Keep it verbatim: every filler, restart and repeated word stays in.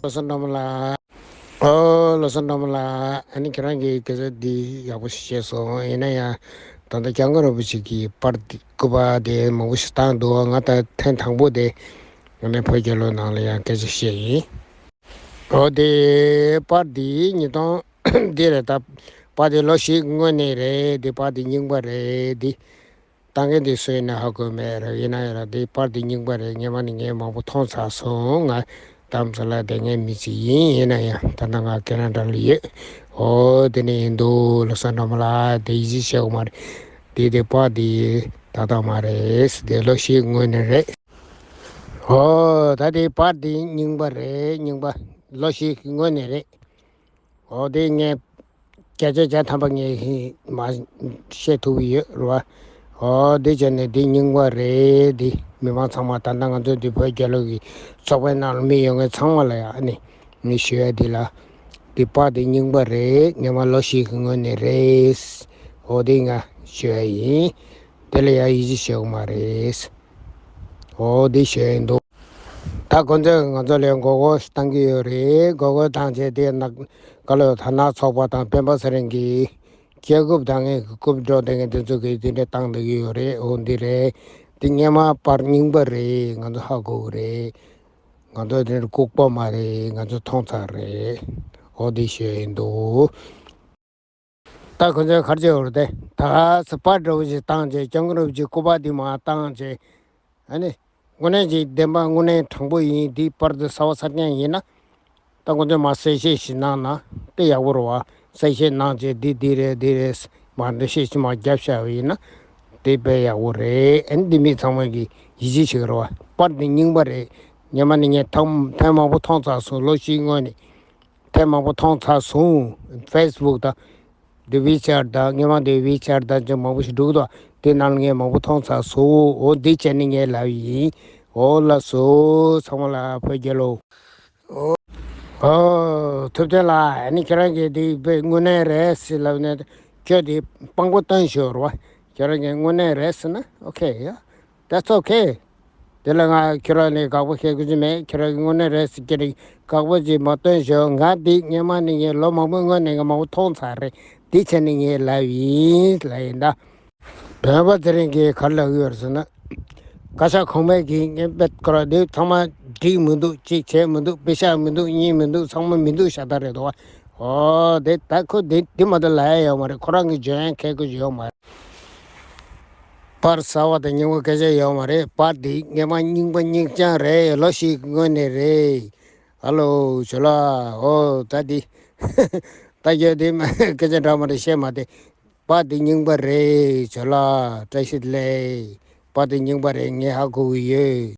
བློ་བཟང་སྒྲོལ་མ་ལགས། ཨོ་བློ་བཟང་སྒྲོལ་མ་ལགས། ཨ་ནི་ཁྱེད་རང་གིས་སྐད་ཆ་འདི་ཡག་པོ་ཞིག་བཤད་སོང་། ཡིན་ན་ཡང་ད་ལྟ་སྐྱབས་མགོན་རིན་པོ་ཆེ་གི་པར་འདི་སྐུ་པར་དེ་མང་པོ་ཞིག་བཏང་འདུག། ང་ད་ཐེངས་དང་པོ་དེ་ང་ནས་བོད་རྒྱལ་ལོ་ནང་ལ་ཡང་སྐད་ཆ་བཤད་ཡིན། ཨོ་དེ་པར་འདི་ཉིས་སྟོང་འདི་རེད། ད་པར་འདི་ལོ་བཞི་སྔོན་ནས་རེད། འདི་པར་འདི་རྙིང་པ་རེད། འདི་བཏང་མཁན་དེ་སུ་ཡིན་ན་ཧ་གོ་མེད་ར། ཡིན་ན་ཡང་ར་དེ་པར་དེ་རྙིང་པ་རེད། སྔོན་མ་ནས་ངས་མང་པོ་མཐོང་ཚར་སོང་། ང་དམ་ཚ་ལ་དེ་ངའི་མི་གཅིག་ཡིན། ཡིན་ན་ཡང་ད་ལྟ་ང་ཁེ་ན་ཌ་ལ་ཡོད། ཨོ་དེ་ནས་ཡིན་འདུག། བློ་བཟང་སྒྲོལ་མ་ལགས། དེ་ཡིད་ཆེས་བྱེད་དགོས་མ་རེད། དེ་དེ་པར་དེ་ད་ལྟ་མ་རེད། དེ་ལོ་བཞི་སྔོན་ནས་རེད། ཨོ་ད་དེ་པར་དེ་རྙིང་པ་རེད། རྙིང་པ་ལོ་བཞི་སྔོན་ནས་རེད། འོ་དེ་ངས་བརྒྱ་ཆ་བརྒྱ་ཐམ་པ་ངས་མ་བཤད་ཐུབ་ཀྱི་ཡོད་རེད་བ། འོ་དེ་བྱས་ནས་འདི་རྙིང་པ་རེད། འདི་མི་མང་ཚང་མ་ད་ལྟ་ང་ཚོ་འདི་བོད་རྒྱལ་ལོ་གི་ཚོགས་པའི་ནང་ལ་མི་ཡོད་མཁན་ཚང་མ་ལ་ཡང་ཨ་ནི་ངས་ཞུ་ཡ་འདི་ལ། འདི་པར་འདི་རྙིང་པ་རེད། སྔོན་མ་ལོ་བཞི་གི་སྔོན་ནས་རེད། འོ་དེ་ང་ཞུ་ཡ་ཡིན། དེ་ལ་ཡང་ཡིད་ཆེས་བྱེད་དགོས་མ་རེད། འོ་དེ་ཞུ་ཡ་ཡིན་འདུག། ད་ཁོ་ཚོས་ང་ཚོ་ལ་མགོ་སྐོར་བཏང་གི་ཡོད་རེད། མགོ་སྐོར་བཏང་བྱས་དེ་ན་བཀའ་སློབ་དར་ནག་ཚོགས་པ་དང་སྤེན་པ་ཚེ་རིང་གིས་སྐྱེ་རྒུ་བཏང་མཁན་གྱི་རྐུབ་འགྲོ་བསྡད་མཁན་དེ་ཚོ་གིས་དེ་འདྲ་བཏང་བསྡད་ཀྱི་ཡོད་རེད། འོ་འདི་རེད། འདི་སྔོན་མ་པར་རྙིང་པ་རེད། ང་ཚོ་ཧ་གོ་གི་རེད། ང་ཚོ་དེ་ལྐུགས་པ་མ་རེད། ང་ཚོ་མཐོང་ཚར་རེད། འོ་འདི་ཞུ་ཡ་ཡིན་འདུག། ད་ཁོ་ཚོས་ག་རེ་བྱས་ཡོད་རེད་དེ། ད་ག་ཚོད་པར་འདྲ་བོ་ཞིག་བཏང་བྱས། སྐྱབས་མགོན་རིན་པོ་ཆེའི་སྐུ་པར་འདི་མར་བཏང་བྱས། ཨ་ནི་དངོས་གནས་ཀྱི་བདེན་པ་དངོས་གནས་དྲང་པོ་ཡིན། འདི་པར་འདི་གསར་པ་གསར་རྐྱང་ཡིན་ན། ད་ཁོ་ཚོས་མར་གསལ་བཤད་ཞིག་གནང་ན་དཔེ་ཡག་པོ་རེད་བ། གསལ་བཤད་གནང་བྱས་འདི་འདི་རེད་འདི་རེད་མར་འགྲེལ་བཤད་ཞིག་མར་བརྒྱབ་བཞག་པ་ཡིན་ན་དེ་དཔེ་ཡག་པོ་རེད། ཨ་ནི་འདི་མི་ཚང་མ་གིས་ཡིད་ཆེས་བྱེད་ཀྱི་རེད་བ། པར་འདི་རྙིང་པ་རེད། སྔོན་མ་ནས་ངས་ཐེངས་ཐེངས་མང་པོ་མཐོང་ཚར་སོང་། ལོ་བཞིའི་སྔོན་ནས། དེ་མང་པོ་མཐོང་ཚར་སོང་། ཕེ་སི་བུག་དང་། དེ་ཝི་ཆེ་ཊི་དང་། སྔོན་མ་དེ་ཝི་ཆེ་ཊི་དང་ཅིག་མང་པོ་ཞིག་འདུག་དོ། དེ་ནང་ལ་ངས་མང་པོ་མཐོང་ཚར་སོང་། འོ་འདི་བྱས་ནས་ངས་ལབ་ཡིན། འོ་ལགས་སོ། ཚང་མ་ལ་བོད་རྒྱལ་ལོ། འོ། འོ། ཐུབ་བསྟན་ལགས། ཨ་ནི་ཁྱེད་རང་གིས་དེ་དཔེ་དངོས་གནས་རེད་ཟེར་ལབ་ནས་ཁྱོད་དེ་དཔང་པོ་སྟོན་ཞོར་བ། ཁྱེད་རང་གིས་དངོས་གནས་རེད་ཟེར་ན། ཨོ་ཁེ་ཡ། That's okay. དེ་ལ་ང་ཁྱོད་རང་ལ་དགག་པ་བྱེད་དགོས་ཀྱི་མེད། ཁྱོད་རང་གིས་དངོས་གནས་རེད་ཟེར་གྱི་རེད། དགག་པ་ཅིག་མ་སྟོན་ཞོར། ང་འདི་སྔོན་མ་ནས་ངས་ལོ་མང་པོའི་སྔོན་ནས་ང་མང་པོ་མཐོང་ཚར་རེད། འདི་བྱས་ནས་ངས་ལབ་ཡིན་ལབ་ཡིན་ད། སྤེན་པ་ཚེ་རིང་གིས་ག་རེ་ལབ་ཀྱི་ཡོད་རེད་ཟེར་ན། བཀའ་ཤག་གོང་མས་ཀྱིས་ངས་དཔེ་ཁོ་རང་འདི་ཚང་མ་འགྲིག་མི་འདུག། གཅིག་བྱས་མི་འདུག། པེ་ཤག་མི་འདུག། གཉིས་མི་འདུག། ཚང་མ་མི་འདུག་ཤ་སྟག་རེད་དོ། ཨོ་དེ་ད་ཁོ་འདི་འདི་མ་གཏོགས་ལབ་ཡ་ཡོད་མ་རེད། ཁོ་རང་གིས་བརྗོད་ཡ་མཁས་དགོས་ཀྱི་ཡོད་མ་རེད། པར་གསར་པ་དང་རྙིང་པ་སྐད་ཆ་ཡོད་མ་རེད། པར་འདི་སྔོན་མ་རྙིང་པ་རྙིང་རྐྱང་རེད། ལོ་བཞིའི་སྔོན་ནས་རེད། ཧ་ལོ་ཇོ་ལགས། ཨོ་ད་འདི་ད་ཁྱོད་འདི་སྐད་ཆ་འདྲ་མ་འདྲ་བཤད་མ་བདེ། པར་འདི་རྙིང་པ་རེད་ཇོ་ལགས། བཀྲ་ཤིས་བདེ་ལེགས། པར་འདི་རྙིང་པ་རེད། ངས་ཧ་གོ་གི་ཡོད།